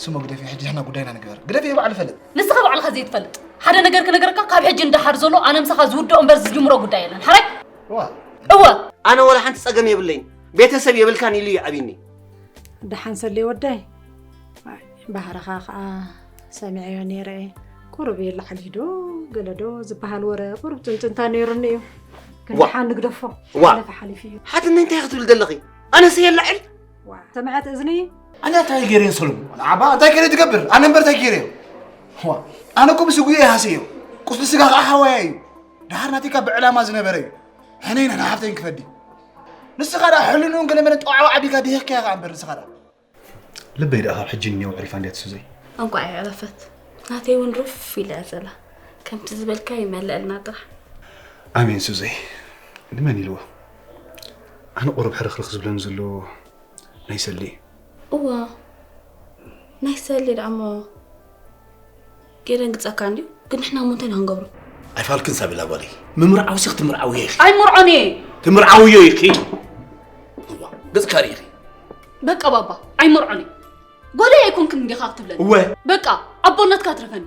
ስሞ ግደፊ፣ ሕጂ ንሕና ጉዳይና ንግበር። ግደፊ፣ ባዕሉ ፈልጥ። ንስኻ ባዕልኻ ዘይትፈልጥ ሓደ ነገር ክነግረካ፣ ካብ ሕጂ ንደሓር ዘሎ ኣነ ምሳኻ ዝውድኦ እምበር ዝጅምሮ ጉዳይ የለን። ሓራይ ዋ እወ ኣነ ወላ ሓንቲ ጸገም የብለይን። ቤተሰብ የብልካን ኢሉ እዩ ዓቢኒ። ደሓን ሰሌ ወደይ። ኣይ፣ ባህርኻ ከዓ ሰሚዐዮ ነይረ እየ። ቁሩብ እዩ ላዕሊ ዶ ገለ ዶ ዝበሃል ወረ ቁሩብ ጭንጭንታ ነይሩኒ እዩ። ግን ዋ። ደሓን ንግደፎ። ዋ። ሓለፈ ሓሊፉ እዩ። ሓትነይ እንታይ ክትብል ዘለኺ? ኣነ ሰየላ ዕል ዋ፣ ሰምዐት እዝኒ። ኣነ እንታይ ገይረ ሰለሙ ዓባ እንታይ ገይረ ትገብር ኣነ እምበር እንታይ ገይረ ዋ ኣነ እኮ ብስጉ እየ ሃሰዮ ቁስሊ ስጋ ከዓ ሓዋያ እዩ ደሃር ናተይካ ብዕላማ ዝነበረ እዩ ሕነይ ንሓፍተይን ክፈዲ ንስኻ ዳ ሕልኑን ገለመለ ጠዋዕዋ ዓቢካ ድሄኽካ ኢኻ እምበር ንስኻ ዳ ልበይ ደኣ ካብ ሕጂ ንኔው ዕሪፋ እንድያ ትሱዘይ። እንቋዕ የዕረፈት ናተይ እውን ርፍ ኢላ እያ ዘላ። ከምቲ ዝበልካ ይመልአልና ጥራሕ። ኣሜን ሱዘይ። ንመን ኢልዎ? ኣነ ቁሩብ ሕርኽርኽ ዝብለኒ ዘሎ ናይ ሰሊ። እዋ ናይ ሰሊ ደኣ እሞ የደንግጸካ እንድዩ። ግን ንሕና እሞ እንታይ ኢና ክንገብሮ? ኣይፋልክን ሳቤላ ጓለይ። ምምርዓውሲ ክትምርዓውዮ ኢኺ። ኣይምርዖን እየ። ትምርዓውዮ ኢኺ። እዋ ገጽካ ርኢኺ። በቃ ባባ ኣይምርዖን እየ። ጓለይ ኣይኮንክን እንዲኻ ክትብለኒ። እወ በቃ ኣቦነትካ ትረፈኒ።